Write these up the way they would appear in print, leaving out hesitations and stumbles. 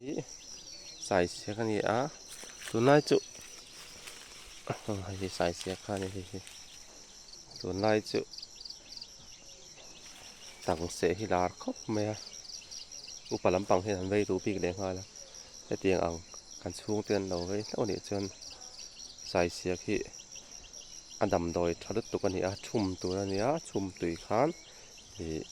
Hi saisia ka ni a tunlai chu hei hi saisia kha a ni hei hi tunlai chu tang seh hi lar khawp mai a upa lampang hian an vei duh bik leh nghal a hetiang ang kan chhungte an lo vei hlauh anih chuan saisia khi a damdawi tha lutuk a ni a chhum tur a ni a chhum tui khan ih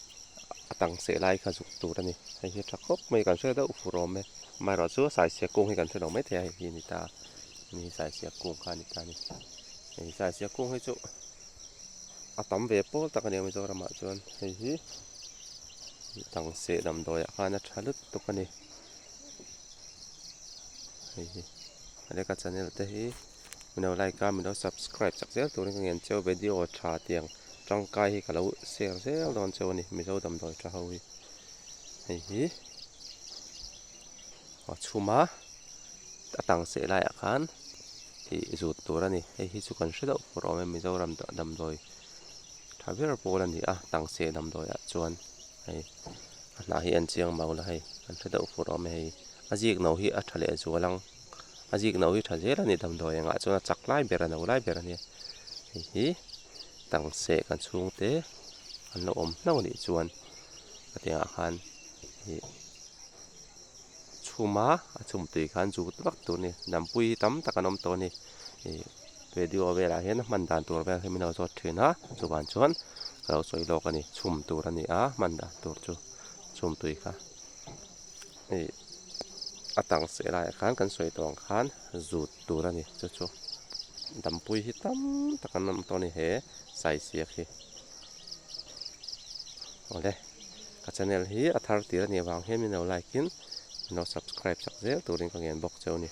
a tang seh lai kha zuk tur a ni hei hi a tha khawp mai kan hre deuh fur awm e amaherawhchu saisia kung hi kan hre lo maithei a hei hi a ni ta a ni saisia kung kha a ni ta a ni hei saisia kung hi chu a tam ve pawl tak a ni a Mizoramah chuan hei hi tang seh damdawi ah khan a tha lutuk a ni hei hi Aleka channel te hi min lo like a min lo subscribe chak zel turin ka ngen cheu video tha tiang. Tangkai hi ka lo share zel dawn cheu a ni Mizo damdawi tha ho hi hei hi a chhum a a tang seh laiah khan ih zut tur a ni hei hi chu kan hre deuh fur awm e Mizoram damdawi tha ber pawl a ni a tang seh damdawi ah chuan hei a hnah hi en chiang mau la hei kan hre deuh fur awm e hei a zik no hi a tha leh zual ang a zik no hi tha zel a ni damdawi engah chuan a chak lai ber a no lai ber a nia hei hi. Tang seh kan chhungte an lo awm hlauh anih chuan a tiangah khan ih chhum a a chhum tui khan zut vak tur a ni dampui hi tam tak an awm tawh a ni ih video velah hian a hman dan tur vel hi min lo zawt thin a chuvang chuan ka lo sawi lawk a ni chhum tur a ni a hman dan tur chu chhum tui kha ih a tang seh laiah khan kan sawi tawh ang khan zut tur a ni chu chu dampui hi tam tak an awm tawh a ni he saisiak hi awle ka channel hi a thar tir a nih avang hian min lo like in min lo subscribe chak zel turin ka ngen bawk cheu a ni.